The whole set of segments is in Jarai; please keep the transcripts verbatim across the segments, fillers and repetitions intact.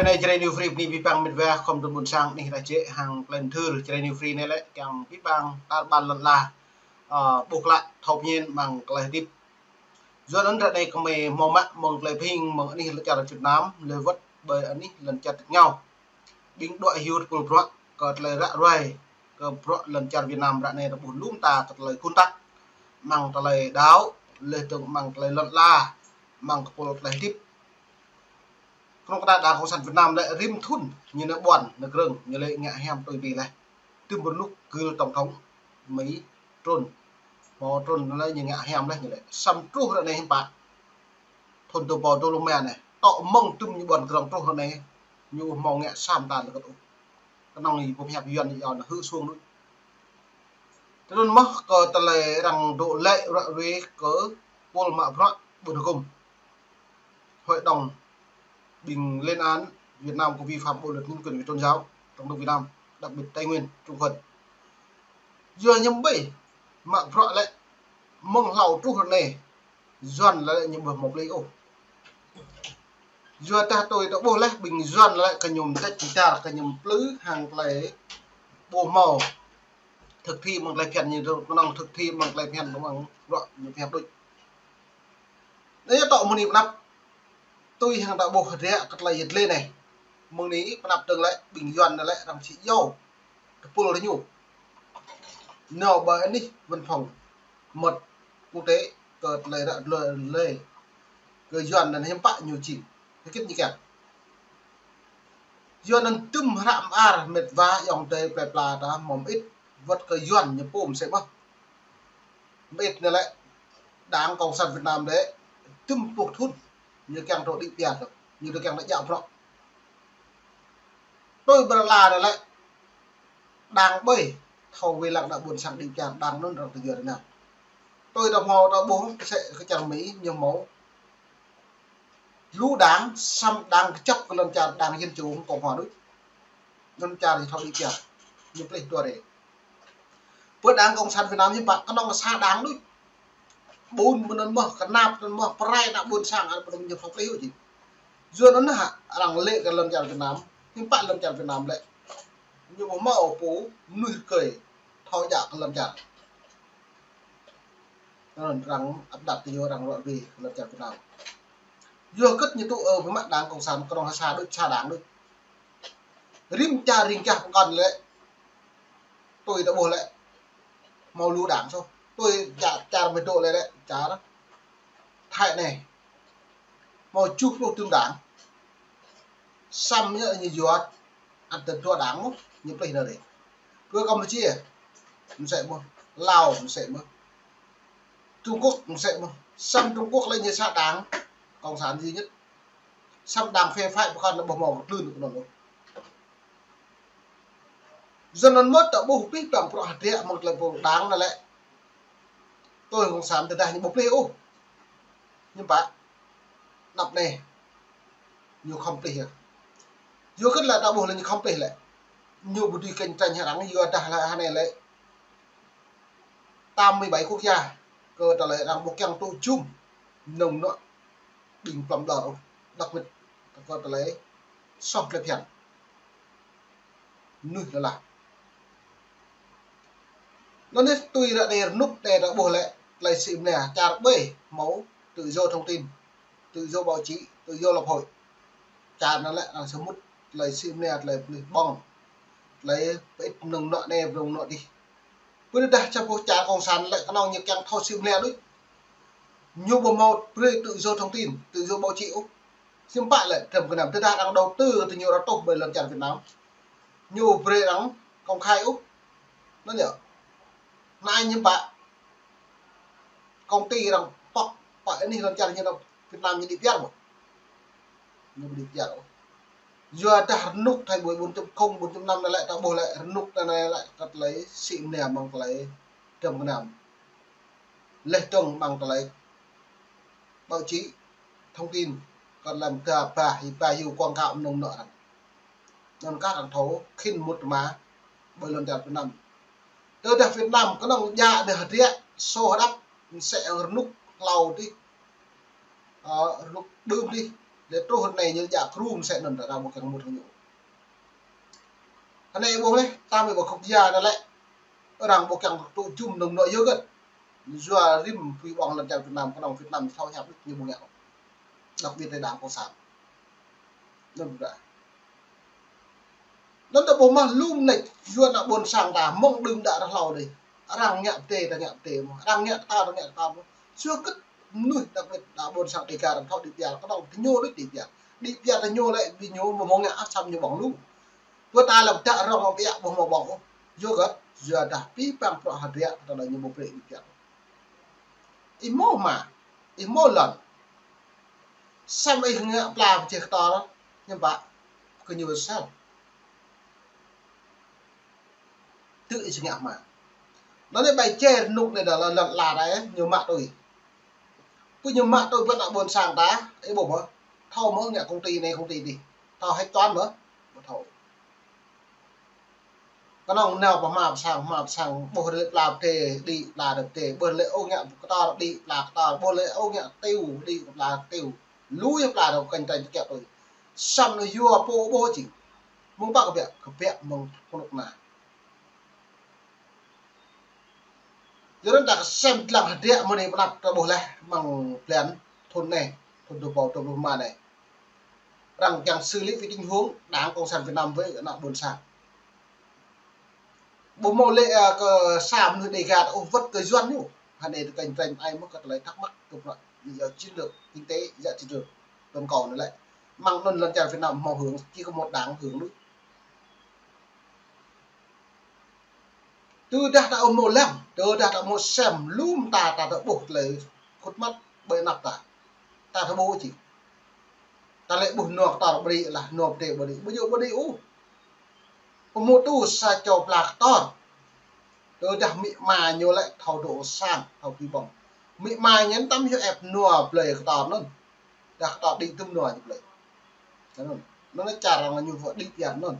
Anai Jrai New Free bơni abih bang met wa khŏm tơm ƀôn sang anih rah jĕ hăng tơlơi mơthưr Jrai New Free anai lĕ kiăng abih bang tar ƀar lŏn ala, ơ, ƀuh klă thâo pơñen amăng tơlơi hơdip. Yua anŭn ră anai kơmơi hmâo mă mơ̆ng tơlơi pơhing mơ̆ng anih lŏn čar Việt Nam, lĕ wơ̆t ƀơi anih lŏn čar tơngao. Ƀing đuaĭ hyu tơpul bruă kơ tơlơi ră ruai kơ bruă lŏn čar Việt Nam ră anai ta ƀuh lŏm ta kơ tơlơi khun tăk, amăng tơlơi đaŏ, lĕ tơ̆ng amăng tơlơi lŏn ala, amăng kơ pôl tơlơi hơdip. Kơnơ̆ng kơ ta Đảng Cộng sản Việt Nam lĕ rĭm thŭn ñu nao ƀuăn nao krơ̆ng ñu lĕ ngă hiam tui bi leh. Tơm rơnŭk gưl tổng thống Mỹ Trump. Hmâo Trump lĕ ñu ngă hiam leh ñu lĕ. Samơ̆ truh ră anai hiư̆m pă. Thŭn dua rơbâo dua pluh rơma anai. Tŏ mơ̆ng tơm ñu ƀuăn krơ̆ng truh ră anai. Ñu hmâo ngă sa mơta lơkơt ôh. Kơnơ̆ng ñu pơhiăp Yuan ñu yua nao hư̆ suông đôč. Tui anŭn mơ̆n kơ tơlơi arăng dŏ lĕ ră ruai kơ pôl mă bruă ƀôn hơkŭm. Hội đồng ƀing lên án Việt Nam có vi phạm bộ luật nhân quyền về tôn giáo, trong nước Việt Nam, đặc biệt Tây Nguyên, Trung Phần. Yua hiư̆m ƀơi mă bruă lĕ mơ̆ng hlâo truh ră anai, Yuan lĕ ñu ƀu hmâo plih ôh. Yua dah tui ta ƀuh leh ƀing Yuan lĕ kơ ñu mơdĕč čar kơ ñu plư hăng tơlơi ƀu hmâo thực thi mơ̆ng tơlơi phiăn ñu, kơnơ̆ng thực thi mơ̆ng tơlơi phiăn mơ̆ng bruă ñu phiăn đôč. Anai tŏ mơ̆ng anai pơ anăp tui hăng ta ƀuh hơdră kơ tơlơi yơh lĕ anai. Mơ̆ng anai pơ anăp dơ̆ng lĕ ƀing Yuan anai lĕ arăng či iâu tơpul rơñu. Nao ƀơi anih văn phòng mật quốc tế kơ tơlơi ră ruai kơ Yuan anŭn hiư̆m pă ñu jing. Hơget ñu kiăng. Yuan anŭn tơm hră mơar met wa ayŏng adơi plơi pla ta hmâo mơit wơ̆t kơ Yuan ñu pôm sĕ mơ̆n. Mơit anai lĕ Đảng Cộng sản Việt Nam lĕ tơm pluh thŭn ñu kiăng tŏ đĭ pia tŏ, ñu tŏ kiăng nao djă bruă. Tui ƀơi lŏn ala anai lĕ Đảng ƀơi thâo wai lăng đa ƀôn sang đĭ pia Đảng anŭn arăng tơjuăt rơnang. Tui ta hmâo ta ƀuh kơ sĕ kơ čar Mỹ ñu hmâo lu Đảng, samơ̆ Đảng kơjăp kơ lŏn čar Đảng Dân Chủ Cộng Hòa đôč. Lŏn čar ñu thâo đĭ pia, ñu plih dua rê. Pơ Đảng Cộng sản Việt Nam hiư̆m pă kơnơ̆ng sa Đảng đôč. Ƀun ƀun anŭn mơ̆n, kơnap anŭn mơ̆n, pơrai ană ƀôn sang, ană ƀôn ñu thâo plih ôh jing. Yua anŭn hă, arăng lĕ kơ lŏn čar Việt Nam, hiư̆m pă lŏn čar Việt Nam lĕ. Ñu ƀu hmâo pô mơnuih rơkơi thâo djă kơ lŏn čar. Anŭn arăng áp đặt yua arăng ră ruai kơ lŏn čar Việt Nam. Yua hơget ñu tŭ ơ biă mă Đảng Cộng sản kơnơ̆ng sa đôč, sa Đảng đôč. Rĭm čar rĭm gah pơkŏn lĕ. Tui ta ƀuh lĕ hmâo lu Đảng soh. Tui čar, čar mơ̆ dŏ lĕ lĕ čar Thái anai hmâo tơjuh pluh tơm Đảng. Samơ̆ ñu, ñu yua ăt dua Đảng mơ̆n, ñu plih nao rê. Pơ Campuchia mơsĕ mơ̆n, Lào mơsĕ mơ̆n, Trung Quốc mơsĕ mơ̆n. Samơ̆ Trung Quốc lĕ ñu sa Đảng Cộng sản duy nhất. Samơ̆ Đảng phe phái pơkŏn anŭn ƀu hmâo kơtlưn kơnơ̆ng ôh. Yua anŭn mơ̆n ta ƀuh abih bang bruă hơdră mơ̆ng tơlơi pô Đảng anai lĕ. Tui Cộng sản tơdah ñu ƀu plih ôh. Hiư̆m pă. Anăp anai ñu khŏm plih yơh. Yua hơget lĕ ta ƀuh lĕ ñu khŏm plih lĕ. Ñu ƀu dưi cạnh tranh hăng arăng yua dah lĕ hơnai lĕ tám mươi bảy quốc gia kơ tơlơi arăng ƀu kiăng tŭ jum mơnơ̆ng mơnuă ƀing plŏm ƀlŏr ôh, đặc biệt kơ tơlơi soh tơlơi phiăn mơnuih lơlah. Anŭn yơh tui ră anai rơnŭk anai ta ƀuh lĕ tơlơi sĭ mơnia čar ƀơi hmâo tự do thông tin, tự do báo chí, tự do lập hội. Čar anŭn lĕ arăng samơ̆ tơlơi sĭ mơnia, tơlơi pơplih ƀơ̆ng, tơlơi pơĭt mơnơ̆ng mơnuă anai mơnơ̆ng mơnuă adih. Pơ anai dah čar pô čar Cộng sản lĕ kơnơ̆ng ñu kiăng thâo sĭ mơnia đôč. Ñu ƀu hmâo brơi tự do thông tin, tự do báo chí ôh. Hiư̆m pă lĕ trăm gơnam tơdah arăng đầu tư tơ ñu rơtuh ƀơi lŏn čar Việt Nam. Ñu brơi arăng công khai ôh. Anŭn yơh. Anai hiư̆m pă. Công ty arăng pŏk pă anih lŏn čar ñu nao Việt Nam ñu đĭ piar ƀu. Ñu ƀu đĭ piar ôh. Yua dah rơnŭk thai ƀuai bốn chấm không, bốn chấm năm anai lĕ ta ƀuh lĕ rơnŭk anai lĕ kơ tơlơi sĭ mơnia mơ̆ng tơlơi trăm gơnam. Leh dơ̆ng mơ̆ng tơlơi báo chí, thông tin, kơ lăm ga ba, hi ba, hiu quảng cáo mơnơ̆ng mơnuă arăng. Anŭn kah arăng thâo khĭn mŭt tơma ƀơi lŏn čar Việt Nam. Tơdah Việt Nam kơnơ̆ng djă anai hơdră, soh hơđăp, mơsĕ rơnŭk hlâo adih, ơ, rơnŭk đưm adih. Lĕ truh anai ñu jak krum sĕ anŭn ta arăng ƀu kiăng mŭt hăng ñu. Anai ƀuh lĕ, tam ƀu khŏk ya anai lĕ. Arăng ƀu kiăng tŭ jum nơ̆ng nŏ yơh gơ̆t. Yua rĭm pui ƀơ̆ng lŏn čar Việt Nam, kơnơ̆ng Việt Nam thâo hiăp đôč ñu ƀu ngă. Đặc biệt là Đảng Cộng sản. Anŭn ƀu đa. Anŭn ta ƀuh mơ̆ lŏm lĕ yua ană ƀôn sang ta mơ̆ng đưm đă ră hlâo đih. Arăng ngă pơdai ta ngă pơdai mơ̆n. Arăng ngă kơtar ta ngă kơtar mơ̆n. Yua hơget mơnuih đặc biệt ană ƀôn sang Dega arăng thâo đĭ biar kơnơ̆ng ta ñu đôč đĭ biar. Đĭ biar ta ñu lĕ ƀing ñu mơ̆ mơ̆ng ngă ăh săm ñu ƀơ̆ng lu. Pơ ta lăm dak rŏng ƀiă ƀu mơ̆ ƀơ̆ng ôh. Yua hơget, yua dah pĭ păng prăk hơdră ta lĕ ñu ƀu brơi đĭ biar. Ih mơ̆ hma, ih mơ̆ lŏn. Săm ih ngă pla pơjeh kơtor, ñăm pă, kơ ñu sel. Tơ ih či ngă hma. Anŭn anai bai čer rơnŭk anai dah lŏn, lŏn la rai, ñu mă tui. Pơ ñu mă tui pơ ană ƀôn sang ta, ih ƀuh mơ̆. Thâo mơ̆ ngă công ty anai công ty adih. Thâo hơ̆k toan mơ̆, ƀu thâo. Kơnơ̆ng nao pơ hma pơ sang, hma pơ sang, ƀuh lĕ pla pơdai, đĭ pla pơdai, ƀuh lĕ ôh ngă kơtor, đĭ pla kơtor, ƀuh lĕ ôh ngă tiu, đĭ pla tiu. Lu yơh pla dŏ kơnh tơñ tơkiăp tui. Săm anai yua pô ƀuh čih. Mơ̆ng pă kơ biă, kơ biă mơ̆ng kơnuk kơna. Yua anŭn ta kơsem dlăng hơdră mơ̆ng anai pơ anăp ta ƀuh leh mơ̆ng blan thŭn anai, thŭn dua rơbâo dua pluh rơma anai. Arăng kiăng xử lý cái tình huống Đảng Cộng sản Việt Nam với ană ƀôn sang. Ƀu hmâo lĕ, ơ, kơ sa mơnuih Dega ta ôh wơ̆t kơ Yuan ñu. Hơnai tơ kơnh trĕn ai mơ̆ kơ tơlơi thắc mắc kơ prăk lý do chiến lược, kinh tế, lý do chiến lược toàn cầu anai lĕ. Mơ̆ng anŭn lŏn čar Việt Nam hmâo hưởng, chỉ có một đảng hưởng đôč. Tơdah ta ƀu hmâo lăng, tơdah ta ƀu hmâo sem lŏm ta, ta tơ ƀuh tơlơi khuất mắt ƀơi anăp ta. Ta tơ ƀuh čih. Ta lĕ ƀuh nua kơtor ƀu đĭ lah, nua pơdai ƀu đĭ, ƀu djơ̆ ƀu đĭ ôh. Pơmŭt tu sa čô pla kơtor. Tơdah amĭ ama ñu lĕ thâo dŏ sang, thâo pui ƀơ̆ng. Amĭ ama ñu tăm yơh ĕp nua blơi kơtor anŭn. Dah kơtor đĭ tŭm nua ñu blơi. Anŭn. Anŭn čar arăng ñu wơ̆t đĭ biar anŭn.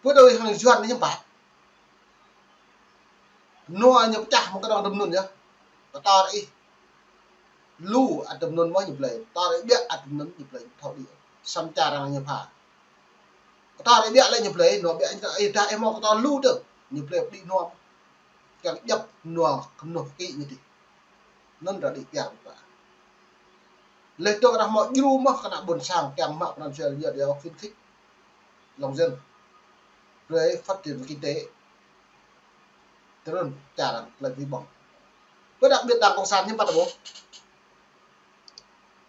Pơ đôi hăng Yuan ñu pă. Nua ñu pơčah mơ̆ng kơnơ̆ng tŭm anŭn yơh. Kơtor ih lu ăt tŭm anŭn mơ̆ ñu blơi. Kơtor ih biă ăt tŭm anŭn ñu blơi. Thâo đĭ. Săm čar arăng ñu pha. Kơtor ih biă lĕ ñu blơi, nua biă ñu ih dah ih hmâo kơtor lu tơ. Ñu blơi đĭ nua. Kiăng djŏp nua kơmnuh kơki ñu tih. Anŭn ră đĭ biar pă. Leh dŏ kơ ană hmâo djru mơ̆ kơ ană ƀôn sang kiăng mă pran jua yơh khuyến khích nông dân. Brơi phát triển kinh tế. Tơ anŭn čar arăng tơlơi pui ƀơ̆ng. Pơ đặc biệt Đảng Cộng sản ñu pă ta ƀuh.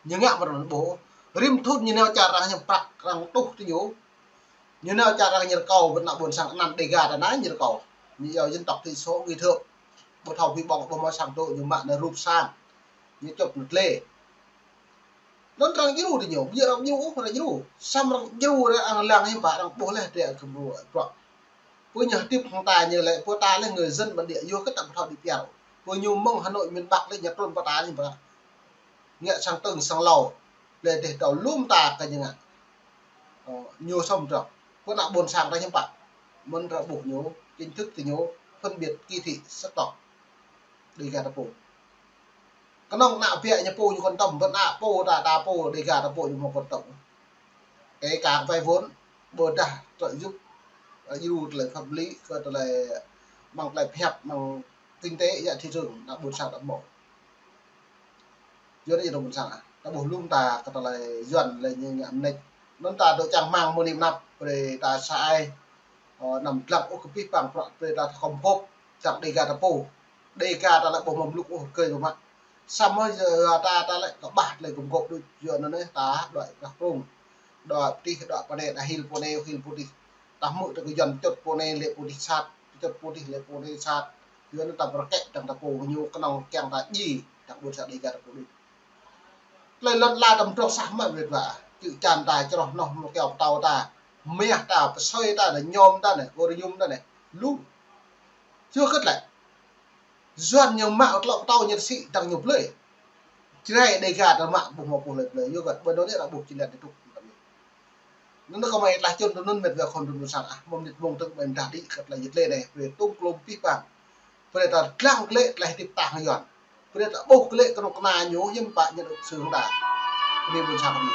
Ñu ngă mơ̆ arăng ƀuh. Rĭm thŭn ñu nao čar arăng ñu prăk arăng tuh tơ ñu. Ñu nao čar arăng ñu rơkâo ƀơi ană ƀôn sang anăn Dega ta anai ñu rơkâo. Ñu yua dân tộc thiểu số người Thượng. Ƀu thâo pui ƀơ̆ng ƀu hmâo sang dŏ ñu mă anai rup sang. Ñu čŏp anai tlê. Anŭn arăng djru tơ ñu, ƀu djơ̆ arăng djru ôh, arăng djru. Săm arăng djru arăng lăng hiư̆m pă arăng ƀuh leh drơi kơ mrô prăk. Pơ ñu hơdip hăng ta ñu lĕ, pơ ta lĕ người dân bản địa yua kơ ta ƀu thâo đĭ biar. Pơ ñu mơ̆ng Hà Nội miền Bắc lĕ ñu trŭn pơ ta ñu pă. Ngă sang tơ̆ng sang lâo. Lĕ dêh tâo lŏm ta kơ ñu ngă. Ơ, ñu sŏm trŏ. Pơ ană ƀôn sang ta hiư̆m pă. Mơ̆n arăng ƀuh ñu, chính thức tơ ñu, phân biệt kỳ thị sắc tộc. Dega ta pô. Kơnơ̆ng ană biă ñu pô ñu quan tâm, ƀơi ană pô ta, ta pô Dega ta pô ñu hmâo quan tâm. Kể cả vay vốn, ƀôdah trợ giúp, ơ, djru tơlơi pháp lý, kơ tơlơi mơ̆ng tơlơi pơhiăp, mơ̆ng kinh tế, yă thị trường, ană ƀôn sang ta hmâo. Yua anŭn yơh ană ƀôn sang ah. Ta ƀuh lŏm ta kơ tơlơi Yuan lĕ ñu ngă mơneč. Anŭn ta dŏ čang rơmang mơ̆ng anai pơ anăp, brơi ta sa ai, ơ, anăm dlăng ôh kơ pĭ păng prăk brơi ta khŏm hŏp, čang Dega ta pô. Dega ta lĕ ƀu hmâo mluk ôh kơi ƀu mă. Samơ̆ yua ta, ta lĕ kơƀah tơlơi gum gôp đôč yua anŭn anai ta đuaĭ prah prung. Đuaĭ pơtih, đuaĭ pơnai, đa hil pô anai, hil pô adih. Ta hmư̆ tơlơi Yuan čŏt pô anai lĕ pô adih sat, čŏt pô adih lĕ pô anai sat. Yua anŭn ta pơrơkĕ dăng ta pô ñu kơnơ̆ng kiăng ta djai dăng ƀôn sang Dega ta pô đôč. Tơlơi lŏn la tơm trŏk sah mă mĕt wa. Čư̆ čan ta, čroh noh, mơ̆ kyâo pơtâo ta, meh ta, pơsơi ta anai, ñôm ta anai, uranium ta anai. Lu. Yua hơget lĕ. Yuan ñu mă klŏ pơtâo ñu sĭ dăng ñu blơi. Jrai Dega ta mă ƀu hmâo pô hlơi blơi. Yua hơget ƀơi anŭn anai arăng ƀuh či lĕ tơdruh. Anŭn kơ mơi tlaih čun tui anŭn mĕt wa khŏn tui anŭn sang ah. Mơ̆ng mơnit mông tơ̆ng ƀai mơdah đĭ kơ tơlơi yit lĕ anai. Brơi tŭm klôm pĭ păng. Brơi ta dlăng klĕ tơlơi hơdip ta hăng Yuan. Brơi ta ƀuh klĕ kơnuk kơna ñu hiư̆m pă ñu đŭk sưng đa. Anai ƀôn sang kơ ñu.